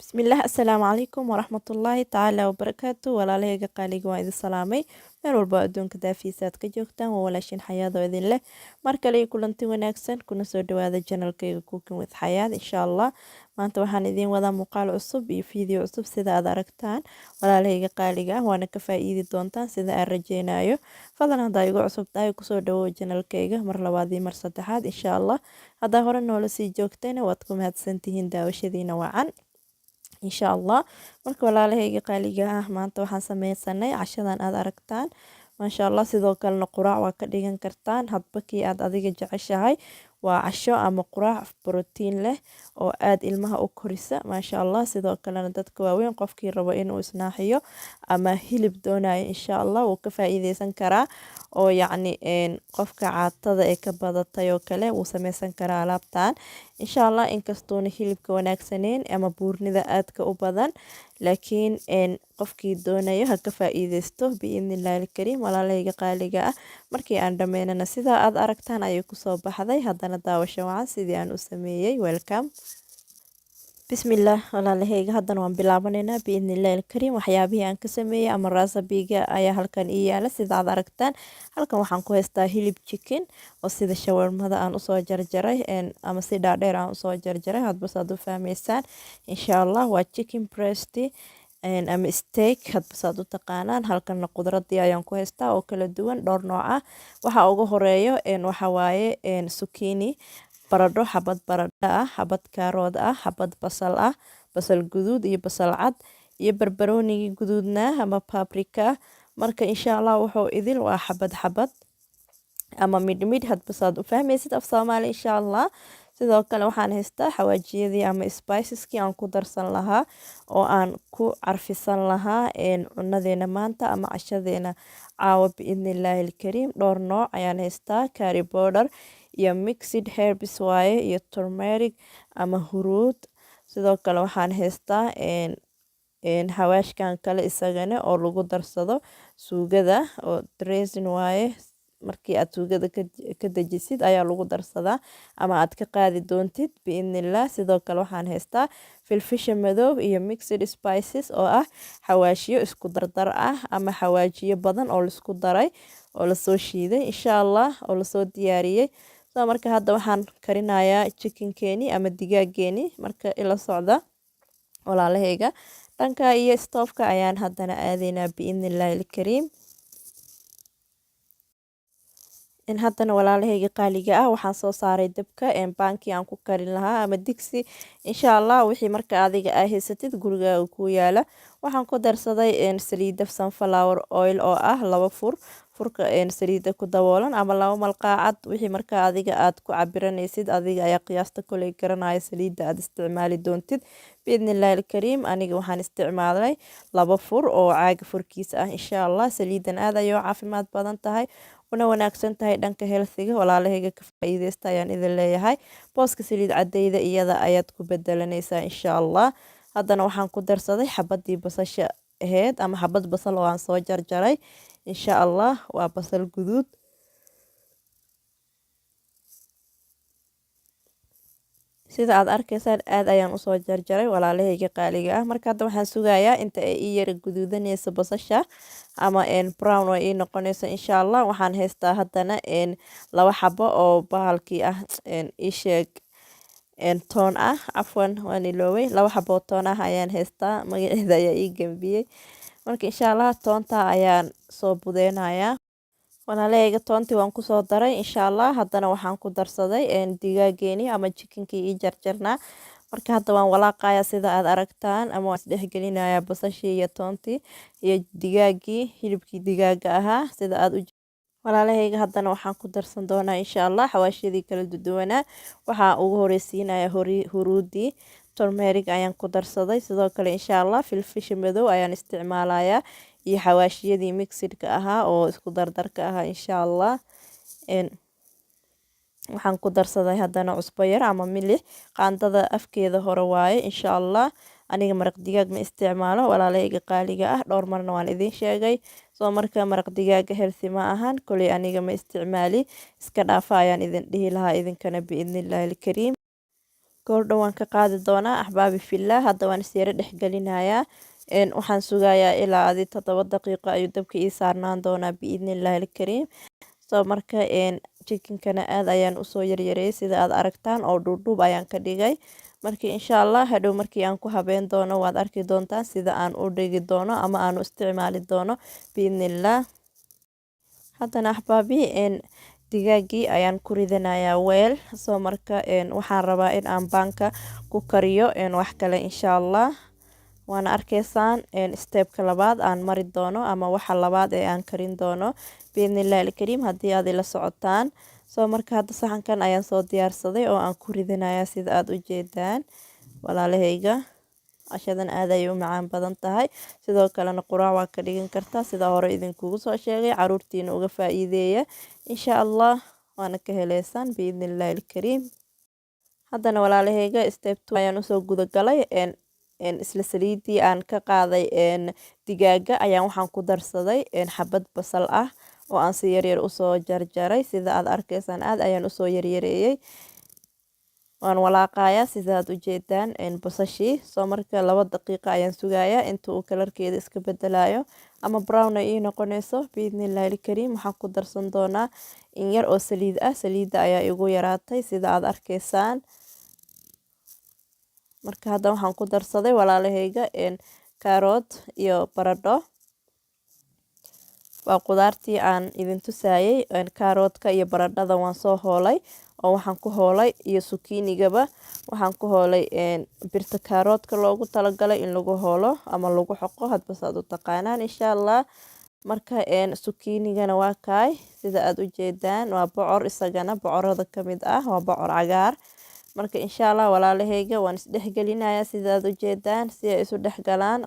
Bismillaah, assalaamu calaykum waraxmatullaahi tacaala wabarakaatu. Walaalahayga qaaliga, waan idin salaamay meel walba adduunka daafiisa aad ka joogtaan. Waa walaashin Xayaadoo idin leh mar kale iyo kulanti wanaagsan. Kuna soo dhawaada channelkayga Cooking with Xayaad. Insha Allah maanta waxaan idiin wadaa muuqaal cusub iyo video cusub, sida aad aragtaan, walaalahayga qaaliga ah, waana ka faa-iidi doontaan sida aan rajeynayo. Fadlan haddaa igu cusub tahay, kusoo dhawow channelkayga mar labaad iyo mar saddexaad. Insha Allah haddaa hore noola sii joogtayna, waad ku mahadsantihiin daawashadiina wacan. Insha Allah marka, walaalahayga qaaliga ah, maanta waxaan sameysanay cashadan aad aragtaan, maasha Allah. Sidoo kalena quraac waa ka dhigan kartaan, hadba kii aad adiga jeceshahay. Waa casho ama quraac brotiin leh oo aada ilmaha u korisa, maasha Allah. Sidoo kalena dadka waaweyn, qofkii rabo inuu isnaaxiyo ama hilib doonayo, insha Allah wuu ka faa-iideysan karaa. Oo yacni qofka caatada ee ka badatay oo kale wuu sameysan karaa alaabtan, insha Allah. Inkastoona hilibka wanaagsaneyn ama buurnida aadka u badan, laakiin qofkii doonayo ha ka faa-iideysto, biidnillahi alkariim. Walaalahayga qaaliga ah, markii aan dhammeynana sidaa aad aragtaan ayay kusoo baxday. Haddana daawasho wacan sidii aan u sameeyey. Welcome. Bismillaah, walaalahayga, haddana waan bilaabaneynaa, biidnillahi alkariim. Waxyaabihii aan ka sameeyey ama recipe-ga ayaa halkan ii yaala, sida aad aragtaan. Halkan waxaan ku haystaa hilib chicken oo sida shawarmada aan usoo jarjaray ama si dhaadheer aan usoo jarjaray, hadba saad u fahmeysaan, insha Allah. Waa chicken breast ama steak, hadba saad u taqaanaan. Halkanna khudradii ayaan ku haystaa oo kala duwan, dhowr nooc ah. Waxa ugu horeeyo waxa waaye zucchini, baradho, xabad baradho ah, xabad kaarood ah, xabad basal ah, basal guduud iyo basal cad iyo barbaroonigii guduudnaa ama paprika. Marka insha Allah wuxuu idil waa xabad xabad ama midh midh, hadba saad u fahmaysid af Soomaali, insha Allah. Sidoo kale waxaan haystaa xawaajiyadii ama spiceskii aan ku darsan lahaa oo aan ku carfisan lahaa cunadeena maanta ama cashadeena caawa, biidnillaahi alkariim. Dhowr nooc ayaan haystaa: curry powder iyo mixed herbs waaye, iyo turmeric ama huruud. Sidoo kale waxaan haystaa xawaashkan kale isagana oo lagu darsado suugada, oo dressing waaye. Markii aad suugada ka dejisid ayaa lagu darsadaa ama aad ka qaadi doontid, biidnillah. Sidoo kale waxaan haystaa filfisha madow iyo mixed spices, oo ah xawaashiyo isku dardar ah ama xawaajiyo badan oo laisku daray oo lasoo shiiday, insha Allah, oo lasoo diyaariyey. So marka hadda waxaan karinayaa chickenkeeni ama digaageeni. Marka ila socda, walaalahayga, dhanka iyo stoofka ayaan haddana aadaynaa, biidnillaahi alkariim. In haddana, walaalahayga qaaliga ah, waxaan soo saaray dabka baankii aan ku karin lahaa ama digsi, insha Allah, wixii marka adiga aa haysatid gurigaaga ku yaala. Waxaan ku darsaday saliida sunflower oil oo ah laba fur, furka saliida ku daboolan, ama laba malqaacad, wixii marka adiga aad ku cabiranaysid. Adiga ayaa qiyaasta koley garanaya saliidda aad isticmaali doontid, biidnillahi alkariim. Aniga waxaan isticmaalay laba fur oo caaga furkiisa ah, insha Allah. Saliidan aad ayay u caafimaad badan tahay una wanaagsan tahay dhanka healthiga. Walaalahayga, ka faa'iideysta ayaan idin leeyahay. Booska saliid cadeyda iyada ayaad ku bedelanaysaa, insha Allah. Haddana waxaan ku darsaday xabadii basasha ahayd ama xabad basal oo aan soo jarjaray, insha Allah. Waa basal guduud. Sida aad arkaysaan, aad ayaan usoo jarjaray, walaalahayga qaaliga ah. Marka hadda waxaan sugayaa inta ay ii yara guduudanayso basasha ama brown oo ii noqonayso, insha Allah. Waxaan haystaa haddana laba xabo oo bahalkii ah, ii sheeg, toon ah. Cafwan, waan iloobay. Laba xabo oo toon ah ayaan haystaa, magaceeda ayaa ii gambiyey. Marka insha Allah toonta ayaan soo budeynayaa, walaalahayga. Toontii waan kusoo daray, insha Allah. Haddana waxaan ku darsaday digaageeni ama chickenkii ii jarjarnaa. Marka hadda waan walaaqayaa, sida aad aragtaan, ama waan isdhexgelinayaa basashii iyo toontii iyo digaagii, hilibkii digaaga ahaa, sida aad u. Walaalahayga, haddana waxaan ku darsan doonaa, insha Allah, xawaashiyadii kala duwanaa. Waxaa ugu horeysiinaya huruudii, turmeric ayaan ku darsaday. Sidoo kale, insha Allah, filfisha madow ayaan isticmaalayaa iyo xawaashiyadii mixedka ahaa oo isku dardarka ahaa, insha Allah. Waxaan ku darsaday haddana cusbo yar ama milix, qaandada afkeeda hore waaye, insha Allah. Aniga maraq digaag ma isticmaalo, walaalahayga qaaliga ah, dhowr marna waan idiin sheegay. Soo marka maraq digaaga healthy ma ahan koley, aniga ma isticmaali, iska dhaafa ayaan idin dhihi lahaa idinkana, biidnillaahi alkariim. Goordhow waan ka qaadi doonaa, axbaabi fillah. Hadda waan isyaro dhexgelinayaa. Waxaan sugayaa ilaa adi 7 daqiiqo ayuu dabka ii saarnaan doonaa, biidni illaahi alkariim. So marka chickenkana aad ayaan usoo yaryareeyay, sida aad aragtaan, oo dhuudhuub ayaan ka dhigay. Marka insha Allah hadhow markii aan ku habeen doono waad arki doontaan sida aan u dhigi doono ama aan u isticmaali doono, biidnillaah. Haddana, axbaabi, digaagii ayaan ku ridanayaa weel. So marka waxaan rabaa in aan baanka ku kariyo wax kale, insha Allah. Waana arkeysaan stepka labaad aan mari doono ama waxa labaad ee aan karin doono, biidnillahi alkariim, haddii aad ila socotaan. So marka hadda saxankan ayaan soo diyaarsaday oo aan ku ridanayaa, sida aad u jeedaan, walaalahayga. Cashadan aad ayay u macaan badan tahay. Sidoo kalena quraac waa ka dhigan kartaa, sida hore idinkugu soo sheegay. Caruurtiina uga faa-iideeya, insha Allah, waana ka heleysaan, biidnillahi alkariim. Haddana, walaalahayga, step two ayaan usoo gudagalay. Isla saliidii aan ka qaaday digaaga ayaan waxaan ku darsaday xabad basal ah oo aan si yaryar usoo jarjaray. Sida aad arkeysaan, aad ayaan usoo yaryareeyay. Waan walaaqayaa, sida aad ujeedaan, basashii. So marka 2 daqiiqa ayaan sugayaa inta uu colorkeeda iska bedelayo ama brown ay ii noqonayso, biidnillahi alkariim. Waxaan ku darsan doonaa in yar oo saliid ah. Saliidda ayaa igu yaraatay, sida aad arkeysaan. Marka hadda waxaan ku darsaday, walaalahayga, carrot iyo baradho. Waa qudaartii aan idin tusaayay. Carrotka iyo baradhada waan soo hoolay oo waxaan ku hoolay, iyo zucchinigaba waxaan ku hoolay birta carrotka loogu talagalay in lagu hoolo ama lagu xoqo, hadba saad u taqaanaan, insha Allah. Marka zucchinigana waa kaay, sida aad u jeedaan. Waa bocor, isagana bocorada ka mid ah, waa bocor cagaar. Marka insha Allah, walaalahayga, waan isdhexgelinayaa, sida aad u jeedaan, si ay isu dhexgalaan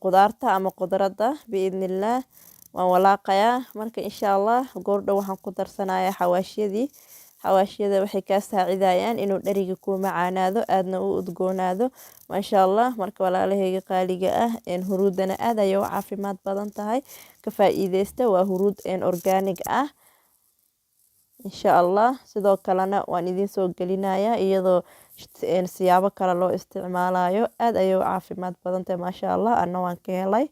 qudaarta ama qudradda, biidnillaah. Waan walaaqayaa. Marka insha Allah goordhow waxaan ku darsanayaa xawaashyadii. Xawaashyada waxay kaa saacidayaan inuu dheriga kuu macaanaado, aadna u udgoonaado, maasha Allah. Marka walaalahayga qaaliga ah, huruudana aad ayay u caafimaad badan tahay, ka faa-iideysta. Waa huruud organic ah, insha Allah. Sidoo kalena waan idiin soo gelinayaa iyadoo siyaabo kale loo isticmaalayo. Aad ayay u caafimaad badan tahay, maasha Allah. Anna waan ka helay,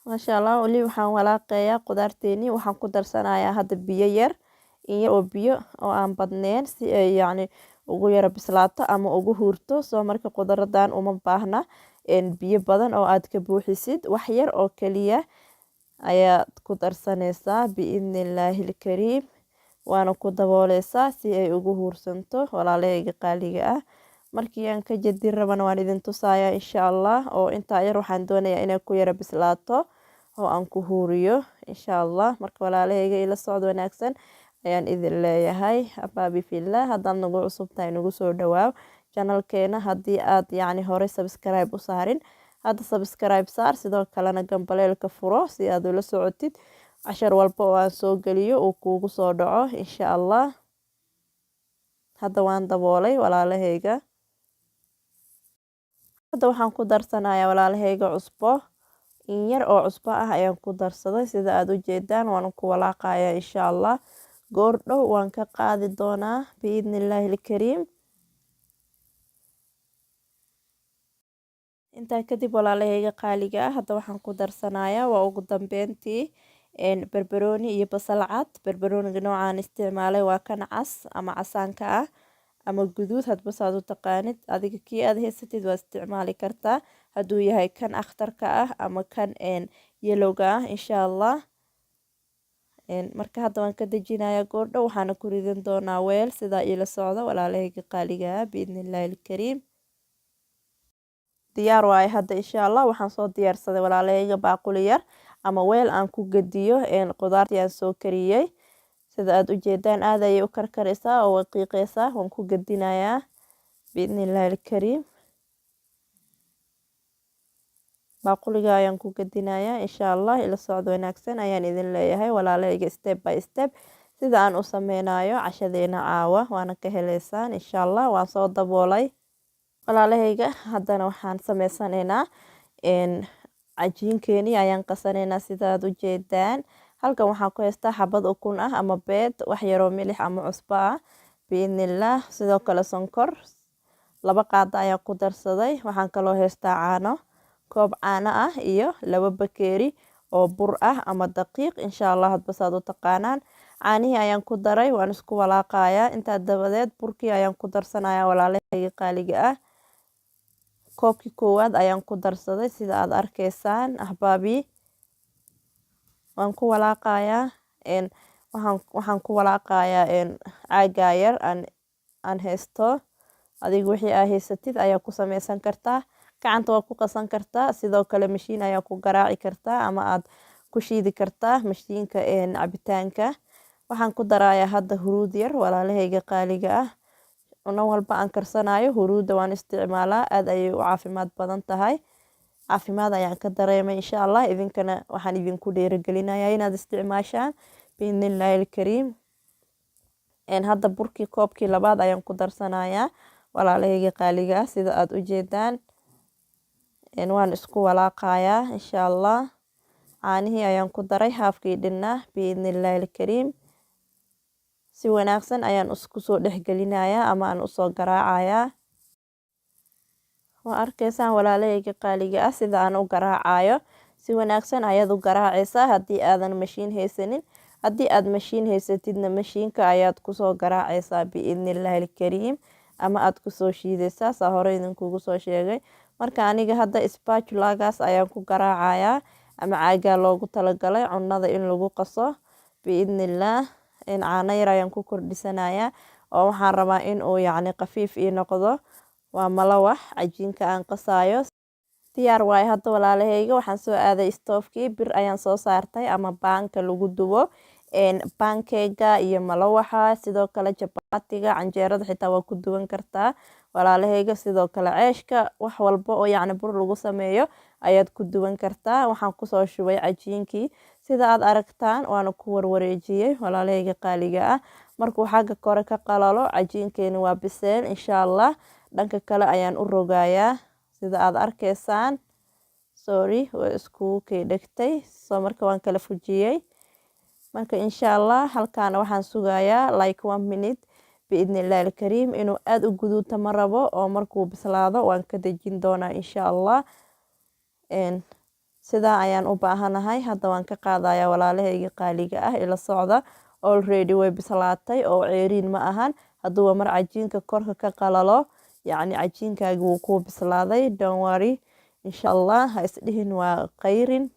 maasha Allah. Weli waxaan walaaqayaa qudaarteenii. Waxaan ku darsanayaa hadda biyo yar, in yar oo biyo oo aan badneyn, si ay yacni ugu yara bislaato ama ugu huurto. So marka qudradan uma baahna biyo badan oo aad ka buuxisid. Wax yar oo keliya ayaad ku darsanaysaa, biidnillaahi alkariim, waana ku dabooleysaa si ay ugu huursanto, walaalahayga qaaliga ah. Markii aan ka jedin rabana waan idin tusayaa, insha Allah. Oo intaa yar waxaan doonayaa inay ku yara bislaato oo aan ku huuriyo, insha Allah. Marka walaalahayga, ila socod wanaagsan ayaan idin leeyahay, axbaabi fillah. Haddaad nagu cusub tahay, nagu soo dhawaaw channelkeena. Haddii aad yacni horey subscribe u saarin, hadda subscribe saar. Sidoo kalena gambaleelka furo si aad ula socotid cashar walba oo aan soo geliyo uu kuugu soo dhaco, insha Allah. Hadda waan daboolay, walaalahayga. Hadda waxaan ku darsanayaa, walaalahayga, cusbo. In yar oo cusbo ah ayaan ku darsaday, sida aada u jeedaan. Waan ku walaaqayaa, insha Allah. Goor dhow waan ka qaadi doonaa, biidnillaahi alkariim. Intaa kadib, walaalahayga qaaliga ah, hadda waxaan ku darsanayaa, waa ugu dambeyntii, barbarooni iyo basal cad. Barbarooniga noocaan isticmaalay waa kan cas ama casaanka ah ama guduud, hadba saad u taqaanid adiga. Kii aad haysatid waa isticmaali kartaa, hadduu yahay kan akhdarka ah ama kan yellowga ah, insha Allah. Marka hadda waan ka dejinayaa goordhow, waxaana ku ridan doonaa weel. Sidaa iila socda, walaalahayga qaaliga ah, biidnillaahi alkariim. Diyaar waaye hadda, insha Allah. Waxaan soo diyaarsaday, walaalahayga, baaquli yar ama weel aan ku gediyo qudaartii aan soo kariyey. Sida aada u jeedaan, aad ayay u karkaraysaa oo way qiiqeysaa. Waan ku gedinayaa, biidnillaahi alkariim. Baaquliga ayaan ku gedinayaa, insha Allah. Ila socod wanaagsan ayaan idin leeyahay, walaalahayga, step by step sida aan u sameynayo cashadeena caawa, waana ka heleysaan, insha Allah. Waan soo daboolay, walaalahayga. Haddana waxaan sameysanaynaa cajiinkeeni ayaan qasanaynaa, sida aada u jeedaan. Halkan waxaan ku haystaa xabad ukun ah ama beed, wax yaroo milix ama cusbo ah. Biidnillaah. Sidoo kale sonkor 2 qaado ayaa ku darsaday. Waxaan kaloo haystaa caano, koob caano ah iyo 2 bakeeri oo bur ah ama daqiiq, insha Allah hadba saad u taqaanaan. Caanihii ayaan ku daray, waan isku walaaqayaa. Intaa dabadeed burkii ayaan ku darsanayaa, walaalahayga qaaliga ah. Koobkii koowaad ayaan ku darsaday, sida aad arkaysaan, axbaabii. Waan ku walaaqayaa, waxaan ku walaaqayaa caagaa yar aan haysto. Adiga wixii aa haysatid ayaa ku sameysan kartaa. Gacanta waa ku qasan kartaa, sidoo kale mashiin ayaa ku garaaci kartaa ama aad ku shiidi kartaa mashiinka cabitaanka. Waxaan ku darayaa hadda huruud yar, walaalahayga qaaliga ah. Cuno walba aan karsanayo huruudda waan isticmaalaa, aad ayay u caafimaad badan tahay. Caafimaad ayaan ka dareemay, insha Allah. Idinkana waxaan idinku dhiirigelinayaa inaad isticmaashaan, biidnillaahi alkariim. Hadda burkii koobkii labaad ayaan ku darsanayaa, walaalahayga qaaliga ah, sida aada u jeedaan. Waan isku walaaqayaa, insha Allah. Caanihii ayaan ku daray haafkii dhinnaa, biidnillaahi alkariim. Si wanaagsan ayaan isku soo dhexgelinayaa ama aan usoo garaacayaa. Waa arkaysaan, walaalahayga qaaliga ah, sida aan u garaacayo. Si wanaagsan ayaad u garaacaysaa haddii aadan mashiin haysanin. Haddii aad mashiin haysatidna, mashiinka ayaad kusoo garaacaysaa, biidnillaahi alkariim, ama aad kusoo shiidaysaa, saa hore idinkugu soo sheegay. Marka aniga hadda spatulagaas ayaan ku garaacayaa ama caagaa loogu talagalay cunada in lagu qaso, biidnillaah. Caano yar ayaan ku kordhisanayaa oo waxaan rabaa in uu yacni khafiif ii noqdo. Waa malawax cajiinka aan qasaayo. Diyaar waaye hadda, walaalahayga. Waxaan soo aaday stoofkii, bir ayaan soo saartay ama baanka lagu dubo pancake-ga iyo malawaxa, sidoo kale jabaatiga, canjeerada xitaa waa ku duwan kartaa, walaalahayga. Sidoo kale ceeshka, wax walba oo yacni bur lagu sameeyo ayaad ku duwan kartaa. Waxaan kusoo shubay cajiinkii, sida aad aragtaan, waana ku warwareejiyey, walaalahayga qaaliga ah. Markuu xagga kore ka qalalo, cajiinkeeni waa biseel, insha Allah. Dhanka kale ayaan u rogayaa, sida aad arkaysaan. Sorry, way iskugu kay dhegtay, soo marka waan kala fujiyey. Marka insha Allah halkaana waxaan sugayaa like one minute, biidnillahi alkariim. Inuu aada u guduuto ma rabo, oo markuu bislaado waan ka dejin doonaa, insha Allah. Sidaa ayaan u baahanahay. Hadda waan ka qaadayaa, walaalahayga qaaliga ah, ila socda. Already way bislaatay oo ceeriin ma ahan. Hadduuba mar cajiinka korka ka qalalo, yacni cajiinkaagi wuu kuu bislaaday. Don't worry, insha Allah, ha isdhihin waa qayrin.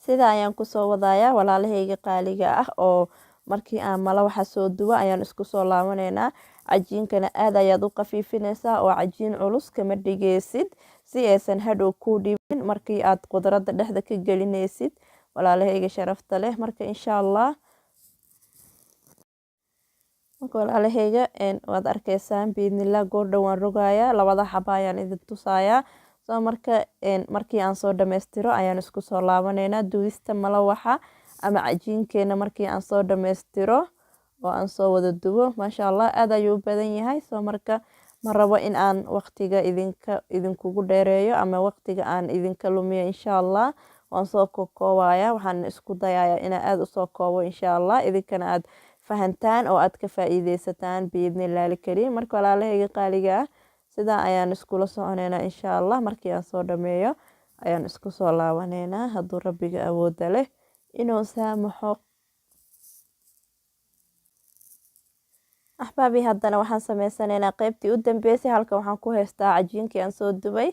Sida ayaan kusoo wadayaa, walaalahayga qaaliga ah, oo markii aan malawaxa soo duwo ayaan isku soo laabaneynaa. Cajiinkana aad ayaad u khafiifineysaa oo cajiin culus kama dhigeysid, si aysan hadhow kuu dhibin markii aad khudradda dhexda ka gelineysid, walaalahayga sharafta leh. Marka insha Allah, marka walaalahayga, waad arkeysaan, biidnillah. Goordhow waan rogayaa, labada xaba ayaan idin tusayaa. Soo marka markii aan soo dhammaystiro ayaan isku soo laabaneynaa duwista malawaxa ama cajiinkeena. Markii aan soo dhammaystiro oo aan soo wada duwo, maasha Allah, aad ayuu u badan yahay. Soo marka ma rabo in aan waqtiga idinkugu dheereeyo ama waqtiga aan idinka lumiyo. Insha Allah waan soo koobaya, waxaan isku dayayaa inaan aada usoo koobo, insha Allah, idinkana aad fahantaan oo aad ka faa-iideysataan, biidnillahi alkariim. Marka walaalahayga qaaliga ah, sidaa ayaan iskula soconeynaa, insha Allah. Markii aan soo dhameeyo ayaan isku soo laabaneynaa, hadduu Rabbiga awoodda leh inuu saamaxo. Axbaabi, haddana waxaan sameysanaynaa qeybtii u dambeysay. Halkan waxaan ku haystaa cajiinkii aan soo dubay,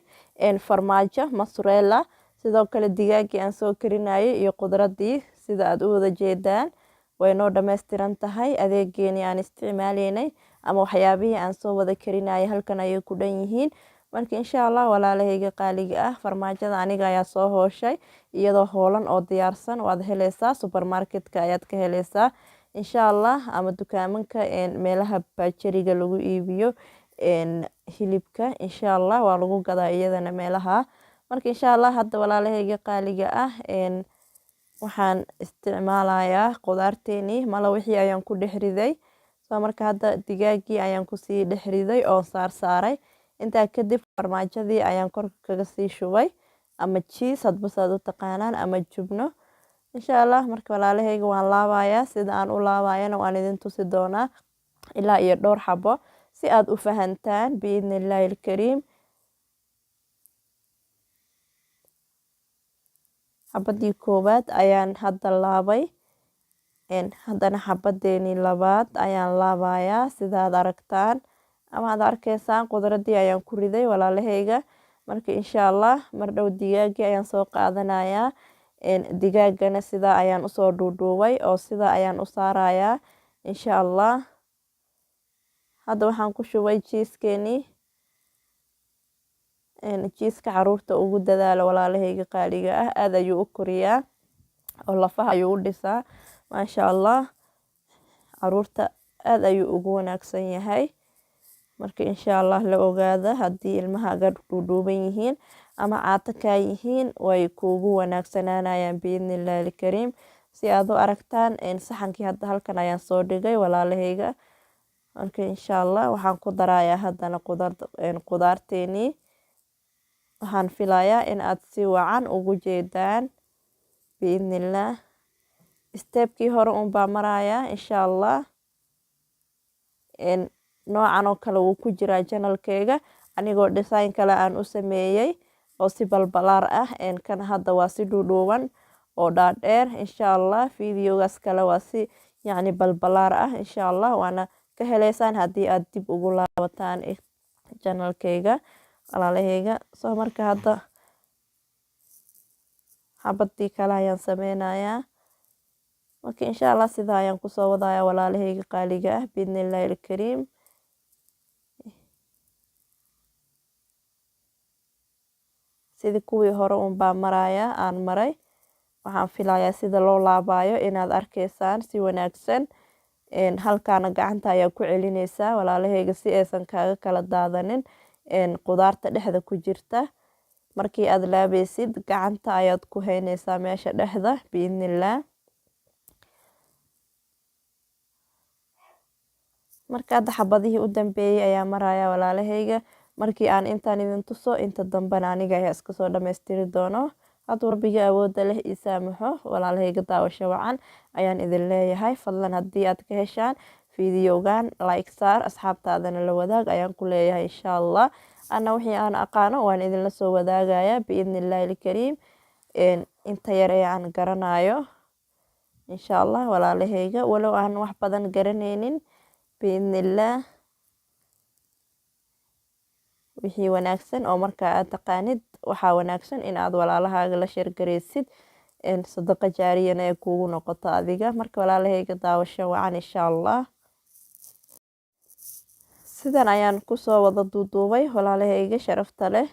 farmaajo mozzarella, sidoo kale digaagii aan soo karinayay iyo khudradii. Sida aada u wada jeedaan, way noo dhammaystiran tahay. Adeegeenii aan isticmaaleynay ama waxyaabihii aan soo wada karinayay halkan ayay ku dhan yihiin. Marka insha Allah, walaalahayga qaaliga ah, farmaajada aniga ayaa soo hooshay iyadoo hoolan oo diyaarsan. Waad heleysaa, supermarketka ayaad ka heleysaa insha Allah, ama dukaamanka meelaha baajariga lagu iibiyo hilibka, insha Allah waa lagu gadaa iyadana meelaha. Marka insha Allah, hadda walaalahayga qaaliga ah, waxaan isticmaalayaa qudaarteenii. Malawixii ayaan ku dhex riday. Soo marka hadda digaagii ayaan kusii dhex riday oo saarsaaray. Intaa kadib farmaajadii ayaan korka kaga sii shubay, ama cheese hadba saad u taqaanaan, ama jubno insha Allah. Marka walaalahayga, waan laabayaa. Sida aan u laabayana waan idin tusi doonaa ilaa iyo dhowr xabo si aad u fahantaan, biidni illaahi alkariim. Xabadii koowaad ayaan hadda laabay, haddana xabadeenii labaad ayaan laabayaa. Sidaad aragtaan ama aad arkeysaan, qudradii ayaan ku riday, walaalahayga. Marka insha Allah mar dhow digaagii ayaan soo qaadanayaa. Digaagana sidaa ayaan usoo dhuudhuubay oo sidaa ayaan u saarayaa insha Allah. Hadda waxaan ku shubay cheese-keenii. Cheese-ka caruurta ugu dadaala, walaalahayga qaaliga ah. Aada ayuu u koriyaa oo lafaha ayuu u dhisaa, maasha Allah. Caruurta aada ayuu ugu wanaagsan yahay. Marka insha Allah la ogaada, haddii ilmahaaga dhuudhuuban yihiin ama caato kaa yihiin, way kuugu wanaagsanaanayaan biidni illaahi alkariim. Si aad u aragtaan, saxankii hadda halkan ayaan soo dhigay, walaalahayga. Marka insha Allah waxaan ku darayaa haddana qudaarteenii. Waxaan filayaa in aad si wacan ugu jeedaan biidnillaah. Step-kii hore unbaa marayaa insha Allah. Noocan oo kale wuu ku jiraa channel-keyga, anigoo design kale aan u sameeyey oo si balbalaar ah. Kan hadda waa si dhuudhuuban oo dhaadheer. Insha Allah videogaas kale waa si yacni balbalaar ah insha Allah, waana ka heleysaan haddii aad dib ugu laabataan channel-keyga, walaalaheyga. Soo marka hadda xabadii kale ayaan sameynayaa. Marka insha Allah sidaa ayaan kusoo wadayaa, walaalaheyga qaaliga ah, biidni illaahi alkariim. Sidii kuwii hore unbaa marayaa aan maray. Waxaan filayaa sida loo laabayo inaad arkeysaan si wanaagsan. Halkaana gacanta ayaa ku celineysaa, walaalaheyga, si aysan kaaga kala daadanin qudaarta dhexda ku jirta. Markii aad laabeysid, gacanta ayaad ku hayneysaa meesha dhexda biidnillaah. Marka hadda xabadihii u dambeeyey ayaa maraya, walaalaheyga. Markii aan intaan idin tuso, inta dambena aniga ayaa iska soo dhamaystiri doono hadduu Rabbiga awoodda leh ii saamaxo. Walaalahayga, daawasho wacan ayaan idin leeyahay. Fadlan haddii aad ka heshaan videogan, like saar, asxaabtaadana la wadaag ayaan ku leeyahay insha Allah. Ana wixii aan aqaano waan idinla soo wadaagayaa biidni illaahi alkariim, inta yar ee aan garanayo insha Allah, walaalahayga, walow aan wax badan garanaynin biidni illaah. Wixii wanaagsan oo markaa aad taqaanid, waxaa wanaagsan in aad walaalahaaga la share-gareysid, sadaqa jaariyana ee kuugu noqoto adiga. Marka walaalahayga, daawasho wacan insha Allah. Sidan ayaan kusoo wada duuduubay, walaalahayga sharafta leh.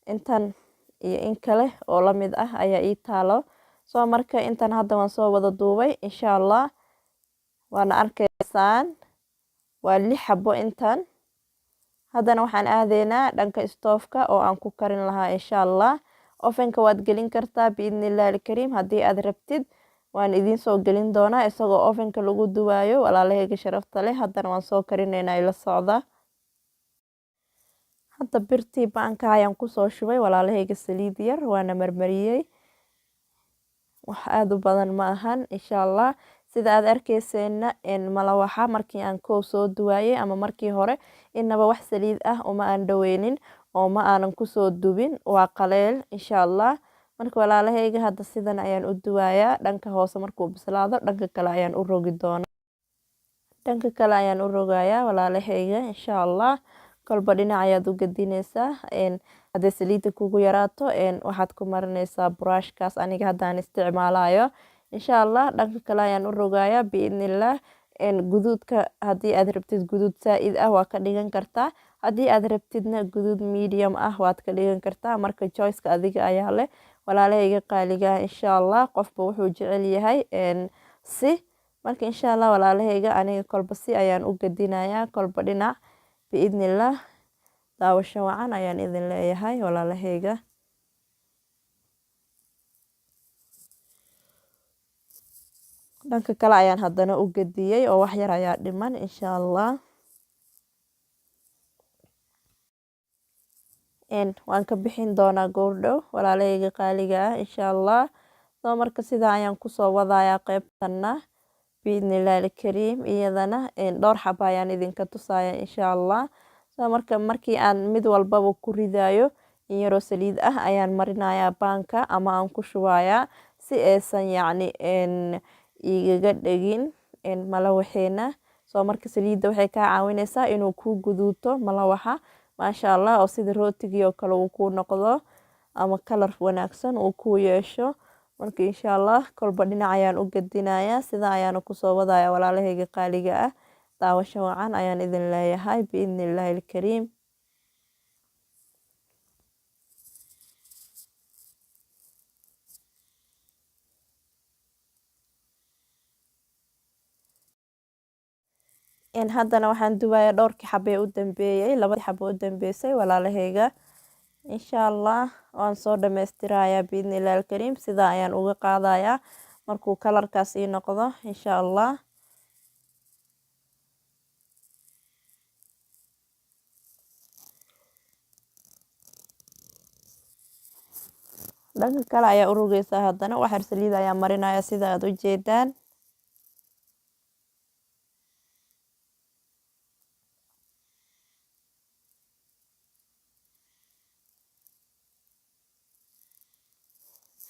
Intan iyo in kale oo lamid ah ayaa ii taalo. Soo marka intan hadda waan soo wada duubay insha Allah, waana arkaysaan, waa lix xabo intan. Haddana waxaan aadeynaa dhanka stove-ka oo aan ku karin lahaa insha Allah. Oven-ka waad gelin kartaa biidni illahi alkariim haddii aad rabtid. Waan idiin soo gelin doonaa isagoo oven-ka lagu duwaayo, walaalahayga sharafta leh. Haddana waan soo karineynaa, ila socda. Hadda birtii pan-ka ayaan kusoo shubay, walaalahayga, saliid yar waana marmariyey. Wax aada u badan ma ahan insha Allah. Sida aad arkeyseena, malawaxa markii aan koow soo duwaayey ama markii hore, inaba wax saliid ah uma aan dhaweynin oo ma aanan kusoo dubin, waa qaleel insha Allah. Marka walaalahayga, hadda sidan ayaan u duwayaa. Dhanka hoose markuu bislaado, dhanka kale ayaan u rogi doonaa. Dhanka kale ayaan u rogayaa, walaalahayga, insha Allah. Kolba dhinac ayaad u gedineysaa. Hadday saliidda kugu yaraato, waxaad ku marineysaa buraashkaas aniga haddaan isticmaalayo insha Allah. Dhanka kale ayaan u rogayaa biidnillaah. Guduudka haddii aad rabtid guduud saa-id ah waa ka dhigan kartaa. Haddii aad rabtidna guduud medium ah waad ka dhigan kartaa. Marka choiceka adiga ayaa leh, walaalahayga qaaliga ah. Insha Allah qofba wuxuu jecel yahay si. Marka insha Allah walaalahayga, aniga kolba si ayaan u gadinayaa, kolba dhinac, biidnillaah. Daawasho wacan ayaan idin leeyahay, walaalahayga. Dhanka kale ayaan haddana u gadiyey oo wax yar ayaa dhiman, insha Allah. Waan ka bixin doonaa goordhow, walaalahayga qaaliga ah, insha Allah. Soo marka sidaa ayaan kusoo wadayaa qeybtana, biidnillahi alkariim. Iyadana dhowr xaba ayaan idinka tusaya, insha Allah. Soo marka markii aan mid walbaba ku ridayo, in yaroo saliid ah ayaan marinayaa baanka ama aan ku shubayaa, si aysan yacni igaga dhegin malawaxeena. Soo marka saliidda waxay kaa caawineysaa inuu kuu guduuto malawaxa, maasha Allah, oo sida rootigii oo kale uu kuu noqdo ama color wanaagsan uu kuu yeesho. Marka insha Allah kolba dhinac ayaan u gadinayaa, sidaa ayaana kusoo wadaya, walaalahayga qaaliga ah. Daawasho wacan ayaan idin leeyahay, biidni illaahi alkariim. Haddana waxaan dubayaa dhowrkii xabee u dambeeyey, labadii xabo u dambeysay, walaalahayga. Insha Allah waan soo dhamaystirayaa, biidni illahi alkariim. Sidaa ayaan uga qaadayaa markuu colorkaas ii noqdo, insha Allah. Dhanka kale ayaa u rogeysaa haddana, waxar saliid ayaa marinaya, sida aada u jeedaan.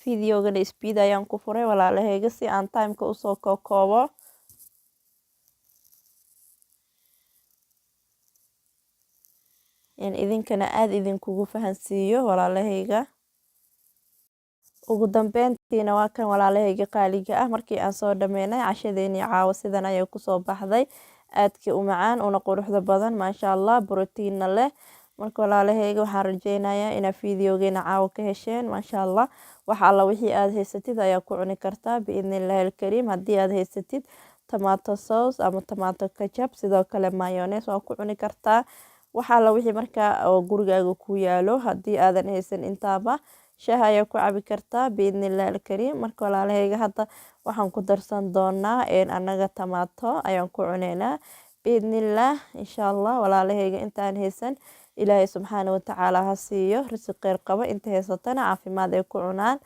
Videogana speed ayaan ku furay, walaalahayga, si aan timeka usoo kookoobo. Idinkana aada idinkugu fahansiiyo, walaalahayga. Ugu dambeyntiina waa kan, walaalahayga qaaliga ah. Markii aan soo dhameynay cashadeenii caawo, sidan ayay kusoo baxday, aadkii u macaan una quruxda badan, maasha Allah, brotiinna leh. Marka walaalahayga, waxaan rajeynayaa inaad videogeena caawo ka hesheen, maasha Allah. Wax alla wixii aada haysatid ayaa ku cuni kartaa, biidni illaahi alkariim. Haddii aad haysatid tomato sauce ama tomato ketchup, sidoo kale mayonnaise waa ku cuni kartaa. Wax alla wixii markaa oo gurigaaga ku yaalo. Haddii aadan haysan intaaba, shaah ayaa ku cabi kartaa, biidni illaahi alkariim. Marka walaalahayga, hadda waxaan ku darsan doonaa annaga tomato ayaan ku cuneynaa, biidnillaah, insha Allah. Walaalahayga, intaan haysan Ilaahay subxaana watacaala ha siiyo risiq kheyr qabo, inta haysatana caafimaad ay ku cunaan,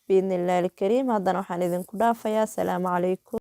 biidni illaahi alkariim. Haddana waxaan idinku dhaafayaa asalaamu calaykum.